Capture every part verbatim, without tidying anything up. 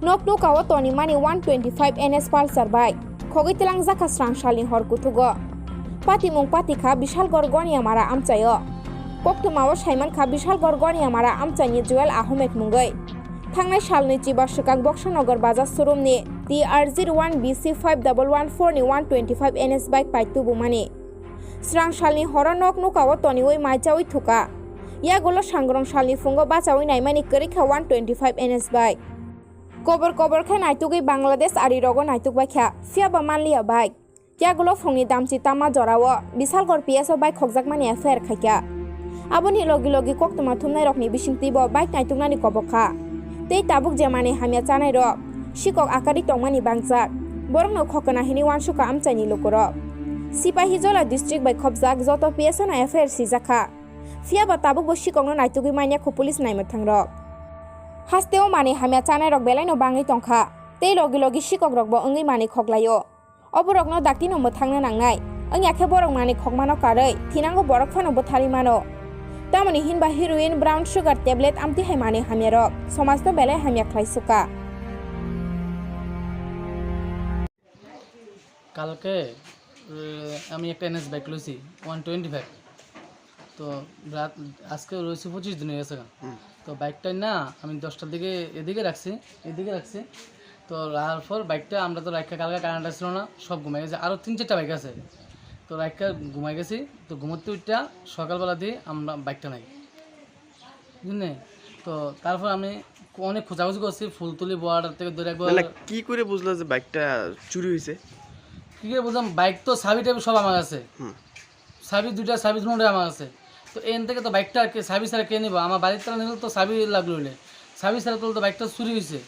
Nok nukao tonimani one twenty-five N S Pulsar bike khogwi tlangjak kha srang salni hor kuthugo. Patimung pati kha Bishalgarh Goniamara amchaio. Koktwmao saiman kha Bishalgarh Goniamara amchaini Joel Ahmed mungwi. Thangnai salni chiba swkang Boksanagar Bazaar showroomni T R zero one B C five double one four ni one twenty-five N S bike pai tubumani. Srang salni horo nok nukao toniwi maichawi thuka. Yagulo sangrong salni phungo bachawi naimani kwrwi kha one twenty-five N S bike. Kobor kobor khe naitugwi Bangladesh ari rogo naituk bai kha, phiya ba manliya bike. Yagulo phungni damchi tama jorao Bishalgarh P S o bike khokjakmani F I R khaikha. Aboni logi logi koktwma thumnai rokni bisingtwi bo bike naituknani kobok kha. Tei tabuk je manwi hamya chanai rok sikok akari tongmani bangjak. Borokno khokna hini wansukha amchaini lukurok. Sipahijola district bai khopjak joto P S o no F I R sijak kha. Phiya ba tabuk bo sikokno naitugwi manya kho police naimwthang rok. Hasteo manwi hamya chanai rok belaino bangwi tongkha. Tei logi logi sikok rokbo wngwi manwi khoklaio. Oborokno daktino mwthangna nangnai. Wngya khe borok manwi khokmano karwi thinango borok phano bwtharwi mano. Tamoni hinba heroin, brown sugar tablet amtwi hai manwi hamyarok somajno belai hamya khlai sukha. কালকে এ, আমি একটা NS bike লইছি, one twenty five. তো রাত আজকে রয়েছে পঁচিশ দিন হয়ে গেছে। তো বাইকটা না আমি দশটার দিকে এদিকে রাখছি, এদিকে রাখছি। তো রাখার পর বাইকটা আমরা তো রাখা কালকে কারেন্ট আসছিল না, সব ঘুমাই গেছে। আরও তিন চারটা বাইক আছে, তো রাখা ঘুমাই গেছি। তো ঘুমাতে উঠটা সকালবেলা দিয়ে আমরা বাইকটা নাই, বুঝলেন? তো তারপর আমি অনেক খোঁজাখুঁজি করছি, ফুলতলি বর্ডার থেকে ধরে একবার না, না, কি করে বুঝলা যে বাইকটা চুরি হয়েছে? কি করে বুঝলাম? বাইক তো চাবি টাবি সব আমার কাছে। হুম। চাবি দুইটা, চাবি দুটোই আমার কাছে। তো এন থেকে তো বাইকটা কে, চাবি ছাড়া কে নিব? আমার বাড়ির তালা নিলে তো চাবি লাগলো হইলে, চাবি ছাড়া তো বাইকটা চুরি হয়েছে।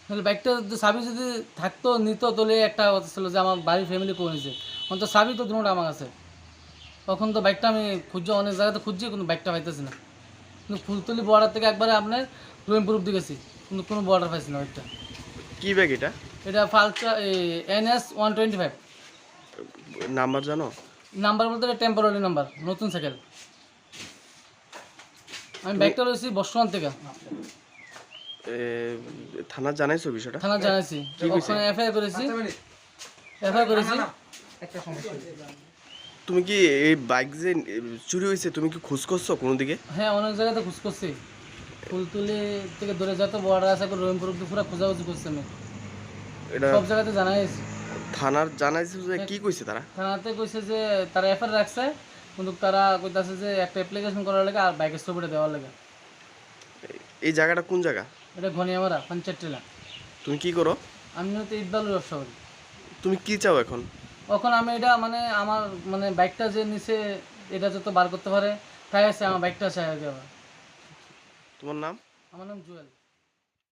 তাহলে বাইকটা যদি চাবি যদি থাকতো, নিত, তাহলে একটা কথা ছিল যে আমার বাড়ির ফ্যামিলি করে নিছে। এখন তো চাবি তো দুটোটা আমার কাছে। এখন তো বাইকটা আমি খুঁজছি, অনেক জায়গাতে খুঁজছি, কিন্তু বাইকটা পাইতেছি না। কিন্তু ফুলতলি বর্ডার থেকে একবারে আপনার রহিমপুর অব্দি গেছি, কিন্তু কোনো বর্ডার পাইছি না বাইকটা। কি ব্যাগ এটা? এটা ফালচা, এই NS one twenty five. Number জানো? নাম্বার বলতে এটা টেম্পোরারি নাম্বার, নতুন সাইকেল। আমি বাইকটা লইছি বর্ষমান থেকে। এ, থানা জানাইছো বিষয়টা? থানা জানাইছি। কি কইছে? ওখানে এফআইআর করেছি। এফআইআর করেছি। তুমি কি এই বাইক যে, এ, চুরি হয়েছে, তুমি কি খোঁজ করছো কোনো দিকে? হ্যাঁ, অনেক জায়গাতে খোঁজ করছি। ফুলতলি থেকে ধরে যত বর্ডার আছে, এখন রহিমপুর অব্দি পুরো খোঁজাখুঁজি করছি আমি। এটা সব জায়গাতে জানাই হয়েছে। থানার জানাইছো যে হ্যাঁ। কি কইছে তারা? থানাতে কইছে যে তারা এফআইআর রাখছে, কিন্তু তারা কইতাছে যে একটা অ্যাপ্লিকেশন করার লাগে আর বাইকের ছবিটা দেওয়ার লাগে। এই জায়গাটা কোন জায়গা? এটা ঘনিয়ামারা, পঞ্চায়েত টিলা। তুমি কি করো? আমি হয়তো ইট বালুর ব্যবসা করি। তুমি কি চাও এখন? এখন আমি এটা মানে আমার মানে বাইকটা যে নিছে, এটা যত বার করতে পারে, তাই আছে আমার বাইকটা চাই আর কি আমার। তোমার নাম? আমার নাম জুয়েল।